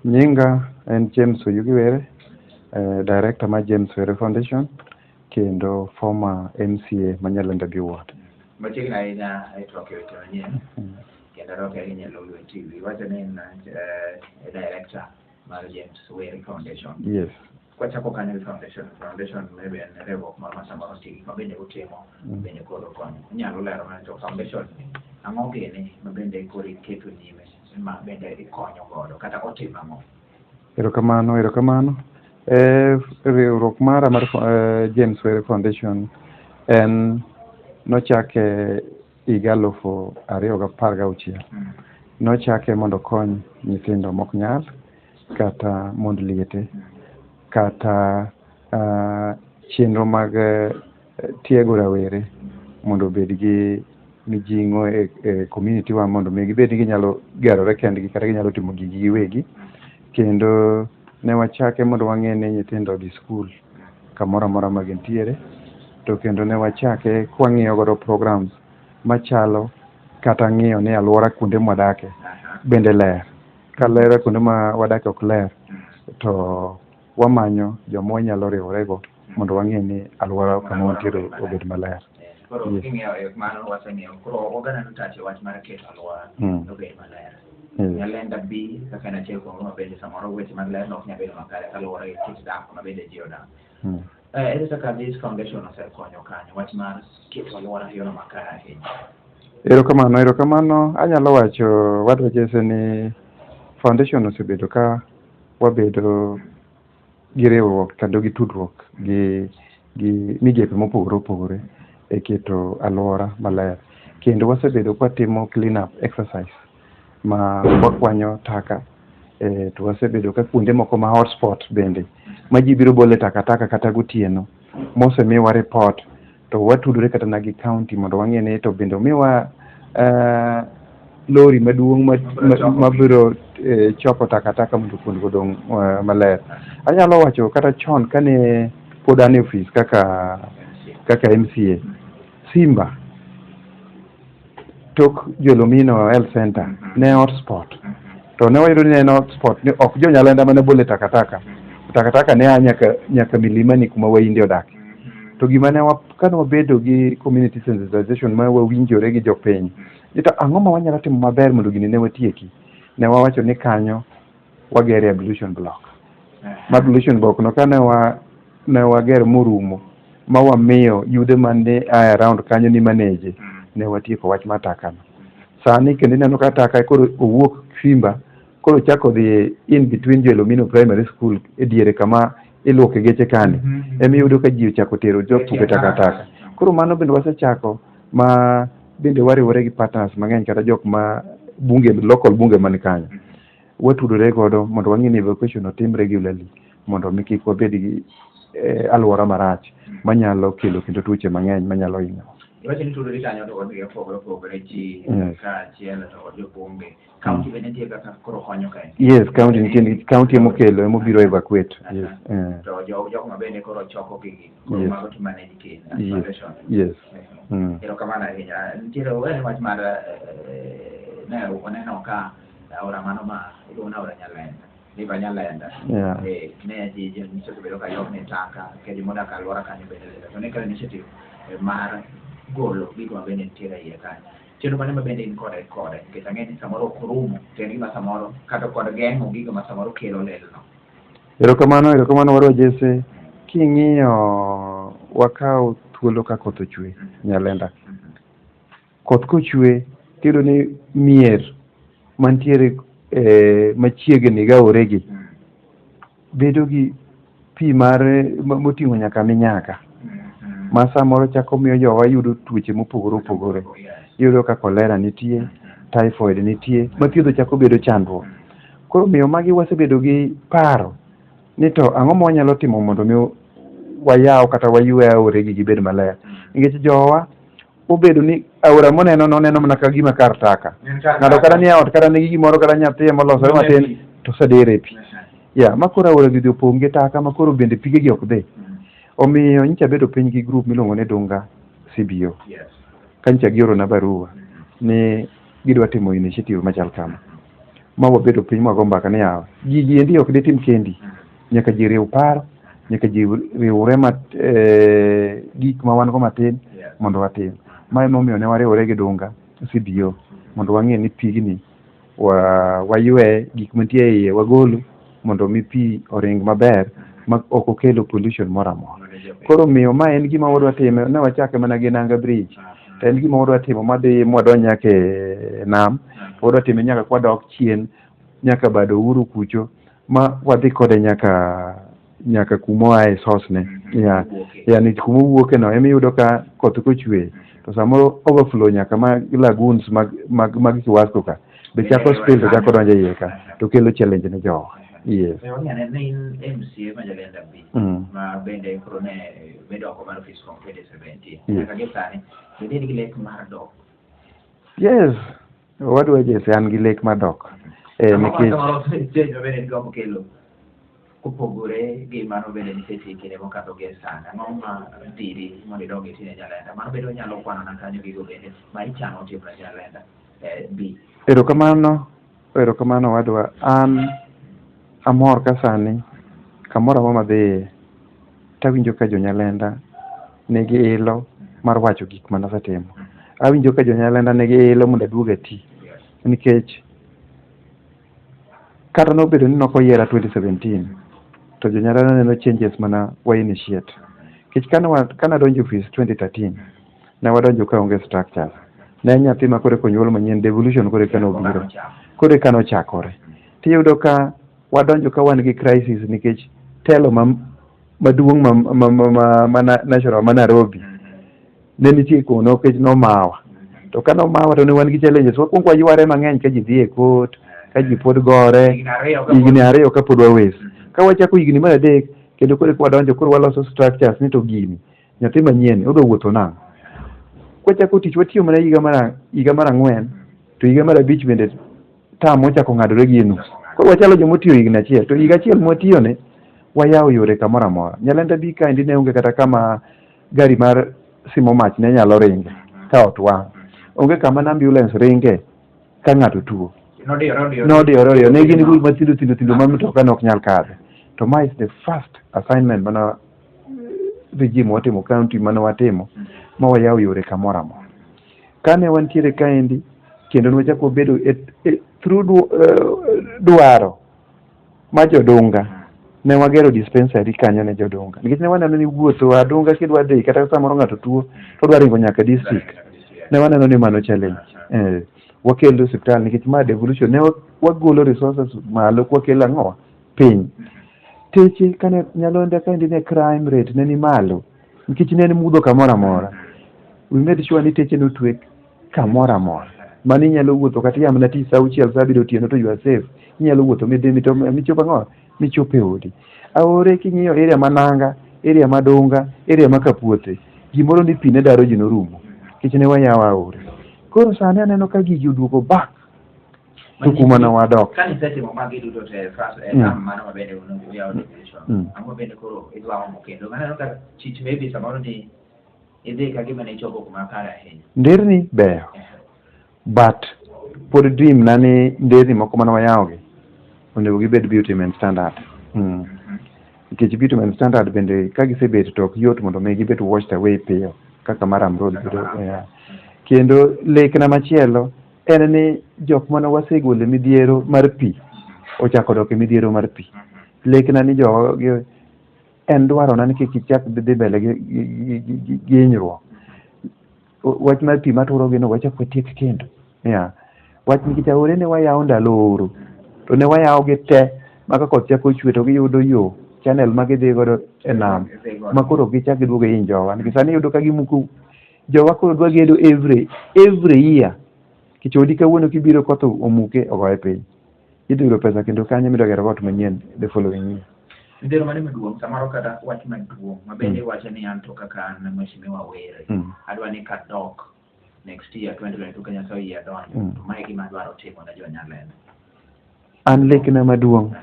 Nyinga en James Oyugi Were, director mar James Were Foundation kendo former MCA ma Nyalenda B Ward. Machiegni ahinya e twak e weche manyien kendo rwaki ahinya e Lolwe TV. Iwacho ni in director mar James Were Foundation. Yes. Kwachako kanyo gi foundation, foundation maybe en riwruok moro ma samoro nitie gik ma bende utimo bende koro konyo. Inyalo lero mana to foundation ni ang'o gini ma bende koro iketo nyime ma bende ikonyo godo kata otimo ang'o? Erokamano, erokamano. Riwruok mara mar James Were Foundation en nochake higa 2016. Nochake mondo okony nyithindo mok nyal kata mond liete kata chenro mag tiego rawere mondo obed gi mijing'o e community wa mondo mi gibed ni ginyalo gerore kendgi kata ginyalo timo gigi giwegi. Kendo ne wachake mondo wang'e ni nyithindo odhi skul kamoro amora ma gintiere. To kendo ne wachake kwang'iyo godo programs machalo kata ng'iyo ni alwora kuonde mwadake bende ler. Ka ler kuonde ma wadake ok ler, to wamanyo joma wanyalo riworego mondo wang'e ni alwora kama wantiere obed maler. Koro king'iyo e mano waseng'iyo koro oganda notache wach mar keto alwora obed maler. Nyalenda B kaka en achiel kuom ma bende samoro weche mag ler ok nyal bedo makare kaluwore gi kit dak ma bende ji odak. Ere kaka this foundation osekonyo kanyo wach mar keto alwora e yorno makare ahinya? Erokamano, erokamano. Anyalo wacho wadwa Jesse ni foundation osebedo ka wabedo gi riwruok kendo gi tudruok gi migepe mopogore opogore e keto alwora maler. Kendo wasebedo kwatimo clean up exercise ma wakwanyo taka to wasebedo ka kuonde moko ma hotspot bende ma ji biro bole takataka kata gotieno mosemiwa report to watudore kata na gi county mondo wang'e ni to bende omiwa lori maduong' mabiro choko takataka mondo kuondego odong' maler. Anyalo wacho kata chon kane pod an e ofis kaka MCA, Simba tok Jolomino Health Center ne hotspot. To ne wayudo ni en hotspot ni ok jo Nyalenda mane bole takataka. Takataka ne a nyaka Milimani kuma Wahindi odake. To gima ne kane wabedo gi community sensitization ma wawinjore gi jopiny, ni to ang'o ma wanyalo timo maber mondo gini ne watieki? Ne wawacho ni kanyo wagere ablution block. Ma ablution block no kane wa ne wagero morumo ma wamiyo yudhe mane a around kanyo ni manage ne watieko wach mar taka no. Sani kendo ineno ka taka koro owuok Simba koro chako dhi in between Jolomino Primary School e diere kama iluoke geche kani emiyudo ka ji ochako tero jopuke takataka. Koro mano bende wasechako ma bende wariwore gi partners mang'eny kata jok ma bunge local bunge man kanyo. Watudore godo mondo wang'e ni evacuation otim regularly mondo mi kik wabed gi alwora marach manyalo kelo kendo tuoche mang'eny manyalo hinyowa. Iwacho ni tudori kanyo to kod migepe mopogore opogore ji kaachiel to kod jobunge. County bende nitie kaka koro konyo kae. Yes, county nitie nikech county emokelo emobiro evacuate. Yes. To jogo ma bende koro choko gigi koro mago to manage gini as foundation. Yes. Erokamano ahinya. Nitiere wene wach mar ne waneno ka aora mano ma iluongo ni aora Nyalenda. River Nyalenda. Ne ji nyiso osebedo ka ywak ni taka ke joma odak e alwora kanyo bende to ne kelo initiative mar golo gigo ma bende nitiere e iye kanyo. Chenro mane ma bende in kode nikech ang'e ni samoro ok orumo to en gima samoro kata kod geng'o gigo ma samoro kelo lilno. Erokamano, erokamano wadwa Jesse. King'iyo wakaw thuolo ka koth ochwe Nyalenda. Koth kochwe tiyudo ni mier mantiere machiegni gi aoregi bedo gi pi mar moting'o nyaka minyaga ma samoro chako miyo jowa yudo tuoche mopogore opogore. Iyudo ka kolera nitie, typhoid nitie, ma thiedho chako bedo chandruok. Koro omiyo magi wasebedo gi paro ni to ang'o ma wanyalo timo mondo mi wayaw kata waywe aoregi gibed maler. Nikech jowa obedo ni aora moneno noneno mana ka gima kar taka. Ng'ato kata nie ot kata nigi gimoro kata nyathi emolosore matin to osedire e pi. Yeah, ma koro aora gi odhi opong' gi taka ma koro bende pigegi ok dhi. Omiyo nyicha abedo piny gi group miluongo ni Dunga CBO. Ka nyicha giorona barua ni gidwa timo initiative machal kama. Ma wabedo piny mwago mbaka ni yawa. Gigi endi ok ditim kendi. Nyaka ji riw paro, nyaka ji riwre ma gik ma wan go matin mondo watim. Ma emomiyo ne wariwore gi Dunga CBO mondo wang'e ni pigni waywe gik mantie e iye wagolo mondo mi pi oring maber ma ok okelo pollution moro amora. Koro miyo ma en gima wadwa timo, ne wachake mana gi Nanga Bridge. To en gima wadwa timo madhi mwadonj nyaka e nam, wadwa time nyaka kwadok chien nyaka bad Uhuru kucho ma wadhi kode nyaka kuma oaye source ne. Yeah. Yani kuma owuoke no emiyudo ka koth kochwe to samoro overflow nyaka mag lagoons mag Kiwasko ka be chako spill to chako donjo e iye ka to kelo challenge ne jowa. Yes. Ne in MCA ma Nyalenda B ma bende koro ne bedo oko mar ofis from 2017. Nyaka gi sani bende in gi lek mar dok? Yes. Wadwa Jesse an gi lek mar dok. Nikech change ma bende gombo kelo kopogore gi mano bende nisetie kinde mokadho gi sani, ang'o ma dhiri mondo idog iti ne Nyalenda? Mano bende onyalo kwano na kanyo gigo bende ma ichano timo ne Nyalenda B. Erokamano, erokamano wadwa. An amor ka sani kamoro amora madhiye tawinjo ka jo Nyalenda nigi ilo mar wacho gik mane asetimo. Awinjo ka jo Nyalenda nigi ilo mondo aduog ati. Nikech kata nobedo ni nokoyiera 2017 to jo Nyalenda neno changes mana wa initiate. Nikech kane adonjo e ofis 2013 ne wadonjo ka onge structures. Ne en nyathi ma koro eka onyuol manyien, devolution koro eka nobiro. Koro eka nochakore. Tiyudo ka wadonjo ka wan gi crisis nikech telo maduong' ma national ma Nairobi ne nitie kono nikech nomawa. To ka nomawa to ne wan gi challenges. Wakwongo wayware mang'eny ka ji dhi e court, ka ji pod gore, higni ariyo ka pod wawes. Ka wachako higni mar adek, kendo koro eka wadonjo koro waloso structures ni to gini nyathi manyien odwa wuotho nang'o. Kwachako tich watiyo mana higa mar ang'wen to higa mar abich bende tam ochako ng'adore gi e nus. Koro wachalo joma otiyo higni achiel to higa achiel mwatiyo ni wayawo yore kamoro amora. Nyalenda bi kaendi ne onge kata kama gari mar simo mach ne nyalo ringe ka ot wang'. Onge kama ne ambulance ringe ka ng'ato tuo. Nodiyore odiyore. Ne gin gik mathindo thindo thindo ma mtoka ne ok nyal kadhe. To ma is the first assignment mana regime watimo county mane watimo ma wayawo yore kamoro amora. Kane wantiere kaendi kendo ne wachako wabedo through dwaro ma jodunga ne wagero dispensary kanyo ne jodunga nikech ne waneno ni wuotho adunga kidwa dhi kata samoro ng'ato tuo to odwa ringo nyaka district ne waneno ni mano challenge. Wakelo osiptal nikech ma devolution ne wagolo resources malo kwakelo ang'owa piny. Teche kane Nyalenda kaendi ne crime rate ne ni malo nikech ne en mudho kamoro amora. We made sure ni teche notwe kamoro amora. Mano inyalo wuotho kata iya mana tich saa auchiel saa abiriyo otieno to you are safe. Inyalo wuotho midhi michop ang'o? Michop e odi. Aore king'iyo area ma Nanga, area ma Dunga, area ma Kapuothe, gimoro ni pi ne daro ji norumo nikech ne wayawo aore. Koro sani aneno ka gigi oduogo back to kuma ne wadok. Kane isetimo magi duto te first term mano ma bende uyawo devolution. Ang'o bende koro idwa omo kendo? Aneno ka chich maybe samoro ni idhi ka gima ne ichopo kuma kare ahinya. Nderni beyo. But pod dream na ni nderni moko mane wayawo gi onego gibed bitumen standard. Nikech bitumen standard bende ka gisebet to ok yot mondo mi gibed washed away piyo kaka Maram Road bedo. Yeah. Kendo lekna machielo en ni jok mane wasegolo e midhiero mar pi ochako dok e midhiero mar pi. Lekna ni jogi en dwarona ni kik ichak dhi mbele gi hinyruok. Wach mar pi maturo gi no wachak watiek kendo. Yeah. Wach nikech aore ne wayawo ndalo oro to ne wayawo gi te ma ka koth chako chwe to giyudo yo channel ma gidhi godo e nam ma koro ok gichak giduogo hiny jowa. Nikech sani iyudo ka gimuko jowa koro dwa gedo every year. Nikech odi kawuono kibiro koth omuke ogoye piny. Idhi yudo pesa kendo kanyo midwa gero ot manyien the following year. Midhiero mane maduong' samoro kata wach maduong' ma bende iwacho ni an to kaka an mheshimiwa Were adwa ni kadok next year 2022 ka Nyasaye oyie adonjo to mae gima adwaro timo ne jo Nyalenda. An lekna maduong'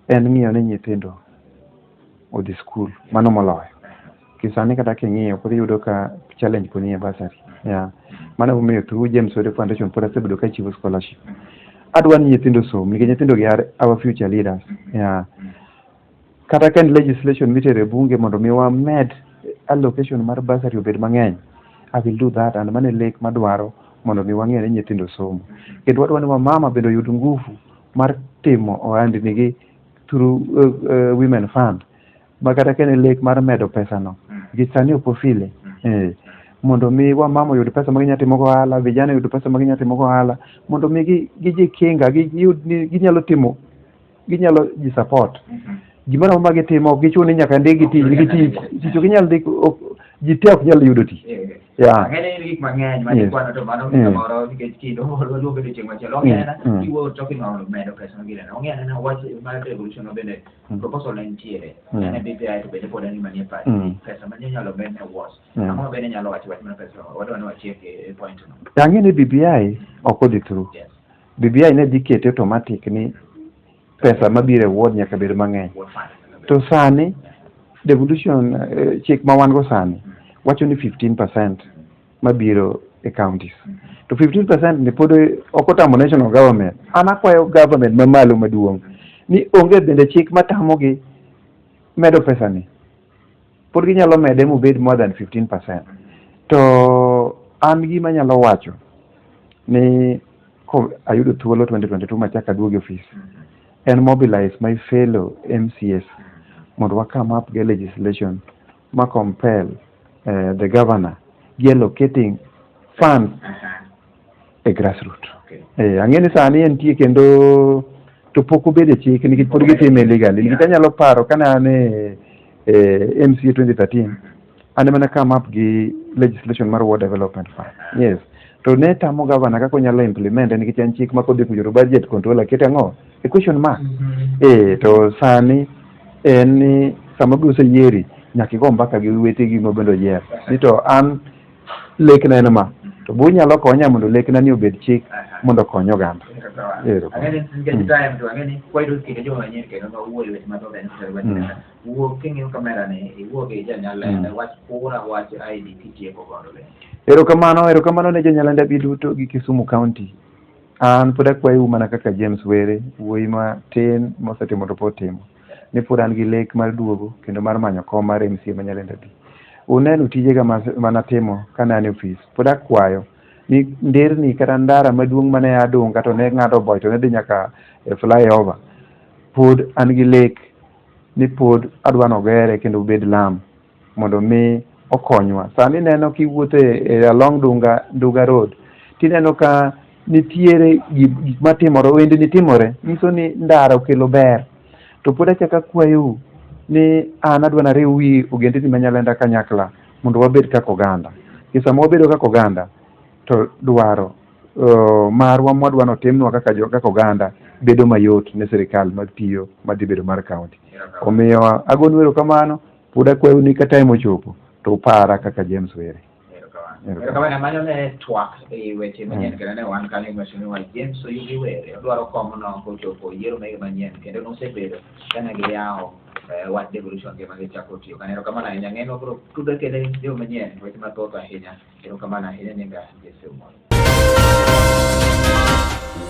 en ng'iyo ni nyithindo odhi skul, mano moloyo. Kisani kata king'iyo pod iyudo ka challenge pod nie bursary. Yeah. Mano emomiyo through James Were Foundation pod asebedo ka achiwo scholarship. Adwa ni nyithindo osom nikech nyithindo gi are our future leaders. Yeah. Kata ka en legislation mitero e bunge mondo mi wamed allocation mar bursary obed mang'eny, I will do that and mano e lek madwaro mondo mi wang'e ni nyithindo somo. Kendo wadwa ni wamama bende oyud nguvu mar timo ohandni gi through women fund ma kata ka en e lek mar medo pesano nikech sani ok ofile mondo mi wamama oyud pesa ma ginyalo timo go ohala, vijana oyud pesa ma ginyalo timo go ohala mondo mi gijikinga giyud ni ginyalo timo ginyalo ji support gimoro amora ma gitimo ok gichun ni nyaka ndikgi tich nikech tich tich ok inyal ndik ji te ok nyal yudo tich. Yeah. Ang'e ni gik mang'eny ma ikwano to mano samoro nikech kinde waluongo odiochieng' machielo. Ong'e anena kiwuoyo talking about medo pesa no ginene. Ong'e anena wach mar devolution no bende proposal ne nitiere. En e BBI to bende pod en gima nie pachi. Pesa ma inyalo med ne wards. Ang'o ma bende inyalo wacho wach mar pesa wadwa ni wachiek e point no. Ang'e ni BBI ok odhi through. Yes. BBI ne dhi kete automatic ni pesa mabiro e ward nyaka bed mang'eny. Ward fund. To sani devolution chik ma wan go sani wacho ni 15% mabiro e counties. To 15% ni pod ok otamo national government. An akwayo government mamalo maduong' ni onge bende chik matamogi medo pesa ni. Pod ginyalo mede mobed more than 15%. To an gima anyalo wacho ni ko ayudo thuolo 2022 machak aduogo e ofis en mobilize my fellow MCAs mondo wa come up gi legislation ma compel the governor gi allocating funds e grassroot. Ang'e ni sani entie kendo to pok obedo e chik nikech pod gitime illegally. Nikech anyalo paro kane an e MCA 2013 an ema ne come up gi legislation mar Ward Development Fund. Yes. To ne tamo governor kaka onyalo implement nikech en chik ma kodhi kucho to budget controller kete ang'o? E question mark. To sani en ni sama biro oseyieri nyaka igo mbaka gi wetegi ma bende oyier. Ni to an lekna en ma. To be unyalo konya mondo lekna ni obed chik mondo okony oganda. Ang'e ni nikech time to ang'e ni wayudo kinde joma manyien kendo ma wuoyo weche mathoth en wach wuo king'iyo kamera ni iwuo gi janyalenda wach kura wach ID kitieko godo bende. Erokamano, erokamano ne jonyalenda bi duto gi Kisumu County. An pod akwayou mana kaka James Were, wuoyi matin mosetimo to pod timo. Ni pod an gi lek mar duogo kendo mar manyo kom mar MCA ma Nyalenda B. Uneno tijega manatimo kane an e ofis. Pod akwayo ni nderni kata ndara maduong' mane a Dunga to ne ng'ado Boy to ne dhi nyaka e flyover. Pod an gi lek ni pod adwa nogere kendo obed lam mondo mi okonywa. Sani ineno kiwuotho e along Dunga, Nduga Road tineno ka nitiere gik matimore, wendni timore, nyiso ni ndara okelo ber. To pod achako akwayou ni an adwa nariw wi ogendini ma Nyalenda kanyakla mondo wabed kaka oganda. Nikech sama wabedo kaka oganda to dwaro marwa mwadwa notimnwa kaka jo, kaka oganda bedo mayot ne sirikal matiyo madhi bedo mar county. Omiyo agonu erokamano, pod akwayou ni ka time ochopo to upara kaka James Were. Erokamano mano ne twak e weche manyien kendo ne wan kanyo gi mheshimiwa James Oyugi Were odwaro komno kochopo yiero mege manyien kendo nosebedo kane giyawo wach devolution gi magichako tiyo kanyo. Erokamano ahinya ng'en wabiro tudore kendo yo manyien weche mathoth ahinya. Erokamano ahinya nyinga Jesse Omolo.